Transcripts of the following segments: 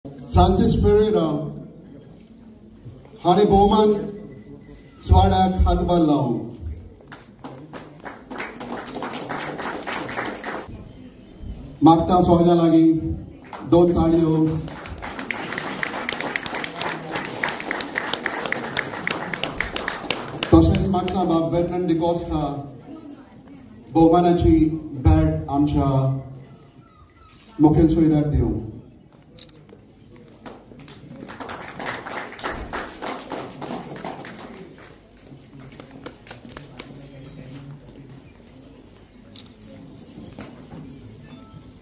Francis Pereira हाणें भोवमान सुवाळ्याक हातभार लावन मागता सगळ्यां लागीं दोन ताळयो. तशेंच मागता बाब वेर्नन डिकॉस्टा भोवमानाची भेट आमच्या मुखेल सोयऱ्याक दिवंक.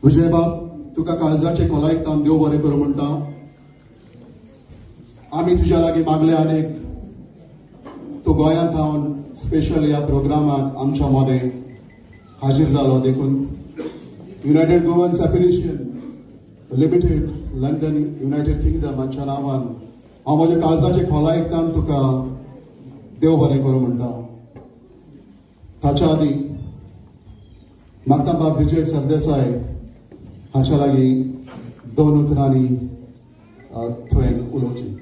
विजय बाब, तुका काळजाचे खोलायक तावन देव बरें करूं म्हणटा. आमी तुज्या लागीं मागले आनीक तूं गोंयांत थावन स्पेशल ह्या प्रोग्रामाक आमच्या मदें हाजीर जालो देखून United Goans Affiliation Limited London United Kingdom हांच्या नांवान हांव म्हज्या काळजाचे खोलायक तावन तुका देव बरें करूं म्हणटा. ताच्या आदीं मागता बाब विजय सरदेसाय हाच्या लागीं दोन उतरांनी तुवें उलोवचें.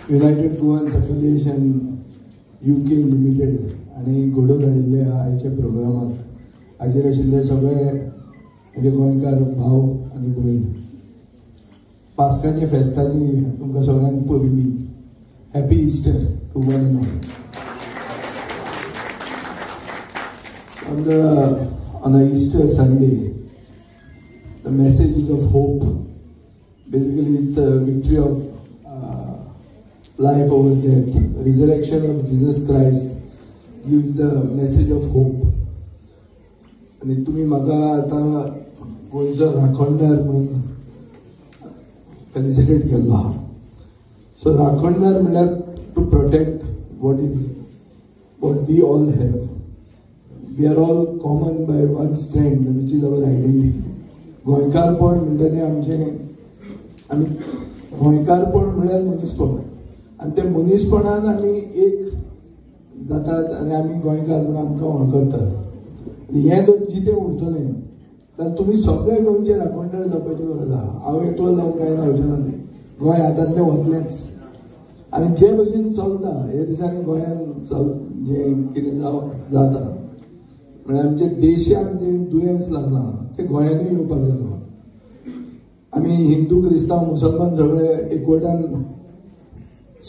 United Goans Affiliation UK Limited आनी घडोवन हाडिल्ले आयच्या प्रोग्रामाक हाजीर आशिल्ले सगळे म्हजे गोंयकार भाव आनी भयण, पास्काच्या फेस्ताची तुमकां सगळ्यांक परबीं. Happy Easter to one and all. On a Easter Sunday, the message is of hope. Basically, it's a victory of life over death. Resurrection of Jesus Christ gives the message of hope. आणि तुम्ही म्हाका आतां गोंयचो राखणदार म्हणून felicitate केल्लो आहा. So राखणदार म्हणल्यार to protect what is what we all have. We are all common by one strand, which is our identity. गोंयकारपण म्हणटा तें आमचें, आमी गोंयकारपण म्हणल्यार मनीसपण, आनी ते मनीसपणान आमी एक जातात आनी आमी गोंयकार म्हणून आमकां वळखतात. आनी हें जर जितें उरतलें जाल्यार तुमी सगळे गोंयचे राखणदार जावपाची गरज आहा. हांव एकलो जावन कांय जावचें ना, तें गोंय हातांतलें वतलेंच. आनी जे भशेन चलता हे दिसांनी गोंयांत चल जें कितें जाता म्हळ्यार आमच्या देशाक जें दुयेंस लागलां तें गोंयांतूय येवपाक लागलां. आमी हिंदू, क्रिस्तांव, मुसलमान सगळे एकवटान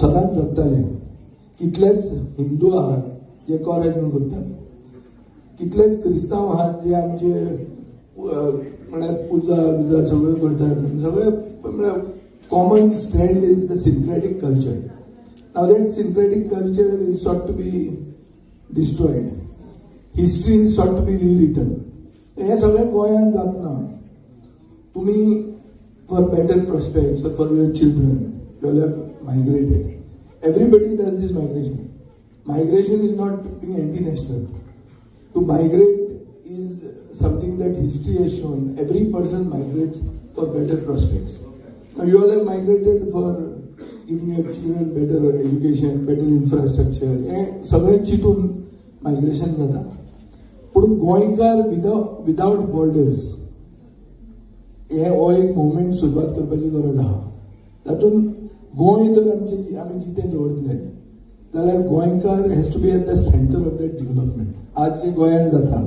सदांच जगताले. कितलेच हिंदू आहात जे कोरेज्म करतात, कितलेच क्रिस्तांव आहात जे आमचे म्हळ्यार पुजा बिजा सगळ्यो करतात. सगळे म्हळ्यार common strand is the syncretic culture. Now that syncretic culture is sought to be destroyed. History is sought to be rewritten. हें सगळें गोंयांत जातना तुमी for better prospects or for your children you all have migrated. Everybody does this migration. Migration is not being anti national. To migrate is something that history has shown. Every person migrates for better prospects. Now you all have migrated for giving your children better education, better infrastructure. हें सगळें चिंतून migration जाता. पूण गोंयकार विदावट borders हे हो एक movement सुरवात करपाची गरज आहा. तातूंत गोंय जर आमचें आमी जितें दवरतले जाल्यार गोंयकार has to be at the centre of that development. आज जें गोंयांत जाता,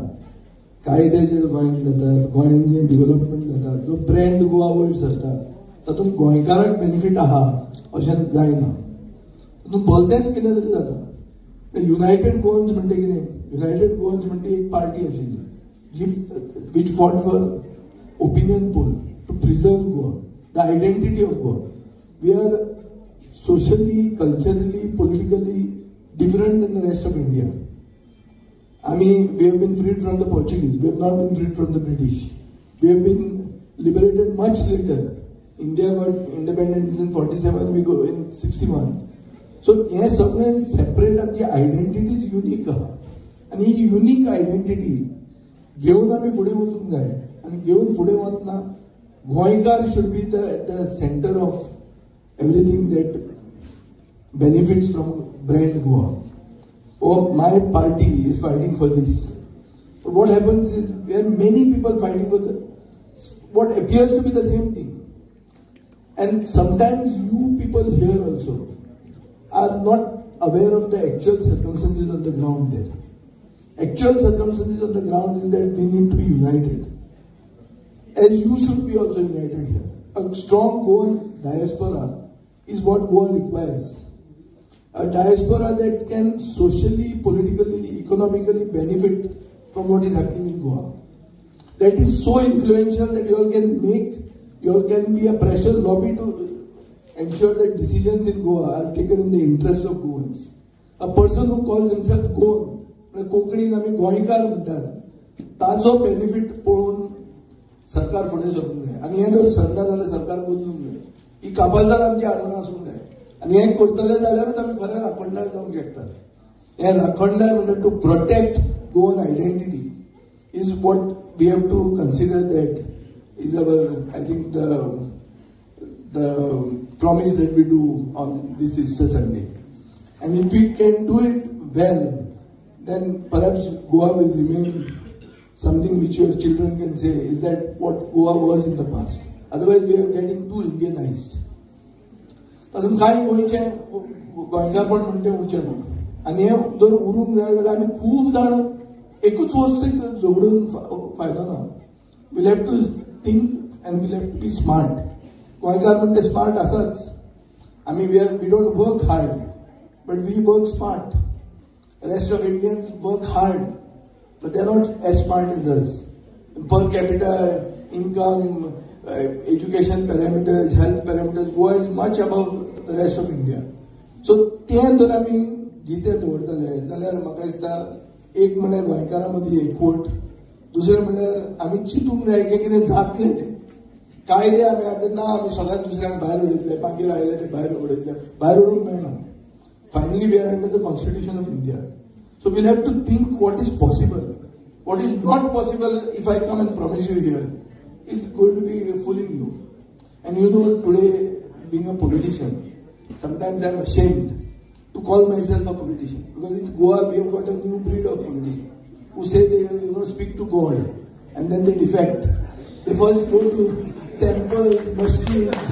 कायदे जे गोंयांत जातात, गोंयांत जें डिवलपमेंट जाता, जो ब्रँड गोवा वयर सरता, तातूंत गोंयकाराक बेनिफीट आहा अशें जायना. तातूंत भलतेंच कितें तरी जाता. युनायटेड गोवन्स म्हणटा कितें? युनायटेड गोवन्स म्हणटा एक पार्टी आशिल्ली जी which fought for opinion poll to preserve Goa, the identity of Goa. We are socially, culturally, politically different than the rest of India. I mean, we have been freed from the Portuguese, we have not been freed from the British. We have been liberated much later. India got independence in 47, we go in 61. So हें सगळें separate आमची identities unique आहा आनी ही unique identity घेवन आमी फुडें वचूंक जाय. आनी घेवन फुडें वतना गोंयकार should be the centre of everything that benefits from brand Goa. Oh, my party is fighting for this. But what happens is we are many people fighting for what appears to be the same thing. And sometimes you people here also are not aware of the actual circumstances on the ground there. Actual circumstances on the ground is that we need to be united. As you should be also united here. A strong Goan diaspora is what Goa requires. A diaspora that can socially, politically, economically benefit from what is happening in Goa. That is so influential that you all can make, you all can be a pressure lobby to ensure that decisions in Goa are taken in the interest of Goans. A person who calls himself Goan, कोंकणीन आमी गोंयकार म्हणटात, ताचो benefit पळोवन सरकार फुडें सरूंक जाय. आनी हें जर सरना जाल्यार सरकार बदलूंक जाय. ही कापाजार आमची आदारां आसूंक जाय. आनी हें करतले जाल्यारूच आमी खरें राखणदार जावंक शकतात. हें राखणदार म्हणटा to protect Goan identity is what we have to consider. That is our, I think, the promise that we do on this Easter Sunday. And if we can do it well, then perhaps Goa will remain something which your children can say is that what Goa was in the past. Otherwise we are getting too Indianized. तातूंत कांय गोंयचें गोंयकारपण म्हणटा तें उरचें ना. आनी हें जर उरूंक जाय जाल्यार आमी खूब जाण एकूच वस्तू झगडून फायदो ना. We'll have to think and we'll have to be smart. गोंयकार म्हणटा ते स्मार्ट आसाच. आमी we don't work hard, but we work smart. Rest of Indians work hard, but they are not as smart as us. Per capita income, education parameters, health parameters, Goa is much above the rest of India. So तें जर आमी जिते दवरतले जाल्यार म्हाका दिसता एक म्हणल्यार गोंयकारां मदीं एकवट, दुसरें म्हणल्यार आमी चिंतूंक जाय जें कितें जातलें तें. कायदे आमी हाडले ना, आमी सगळ्यात दुसऱ्यांक भायर उडयतले, मागीर आयले ते भायर उडयतले, भायर उडोवंक मेळना. Finally we are under the constitution of India. So we'll have to think what is possible. What is not possible, if I come and promise you here, is going to be fooling you. And you know, today, being a politician, sometimes I'm ashamed to call myself a politician. Because in Goa, we have got a new breed of politicians who say they, you know, speak to God, and then they defect. They first go to temples, masjids,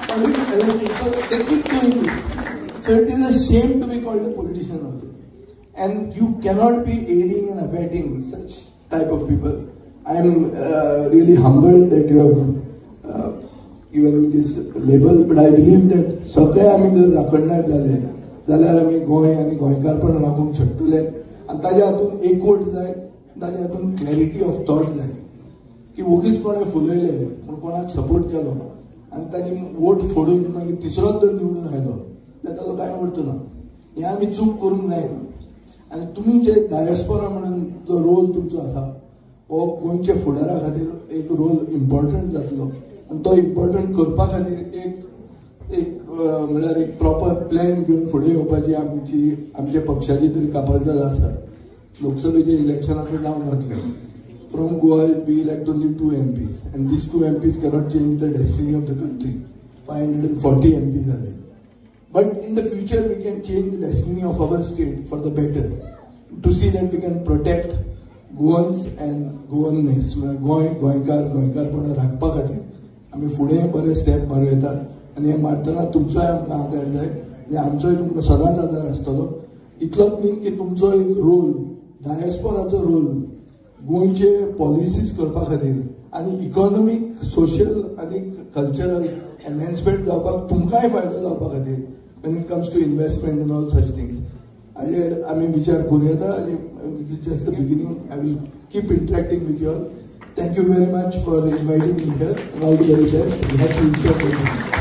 everything. So they keep doing this. So it is a shame to be called a politician also. And you cannot be aiding and abetting such type of people. I am really humbled that you have given me this label, but I believe that सगळे आमी जर राखणदार जाले जाल्यार आमी गोंय आनी गोंयकारपण राखूंक शकतले. आनी ताज्या हातून एकवट जाय, ताज्या हातून क्लॅरिटी ऑफ थॉट जाय की वोगीच कोणें फुलयलें म्हूण कोणाक सपोर्ट केलो आनी ताजी वोट फोडून मागीर तिसरोच जर निवडून आयलो जाल्यार ताजो कांय अर्थ ना. हें आमी चूक करूंक जायना. आनी तुमी जे डायस्पोरा म्हणून जो रोल तुमचो आसा हो गोंयच्या फुडारा खातीर एक रोल इम्पॉर्टंट जातलो. आनी तो इम्पॉर्टंट करपा खातीर एक एक म्हणल्यार एक प्रॉपर प्लॅन घेवन फुडें येवपाची आमची आमच्या पक्षाची तरी कापाजदार आसा. लोकसभेचे इलेक्शन आतां जावन वतलें. From Goa we elect only 2 MPs, and these 2 MPs cannot change the destiny of the country. 540 MPs are there. But in the future we can change the destiny of our state for the better, to see that we can protect Goans and Goanness. Goa, गोंयकार, गोंयकारपण राखपा खातीर आमी फुडें बरे step मारूं येता. आनी हें मारतना तुमचोय आमकां आदार जाय आनी आमचोय तुमकां सदांच आदार आसतलो. इतलोच न्ही की तुमचो एक रोल, डायस्पोराचो रोल गोंयचे पॉलिसीज करपा खातीर आनी इकॉनॉमीक, सोशल आनी कल्चरल एनहेन्समेंट जावपाक तुमकांय फायदो जावपा खातीर when it comes to investment and all such things. हाजेर आमी विचार करूं येता. आनी this is just the beginning. I will keep interacting with you all. Thank you very much for inviting me here and all the very best. Happy Easter.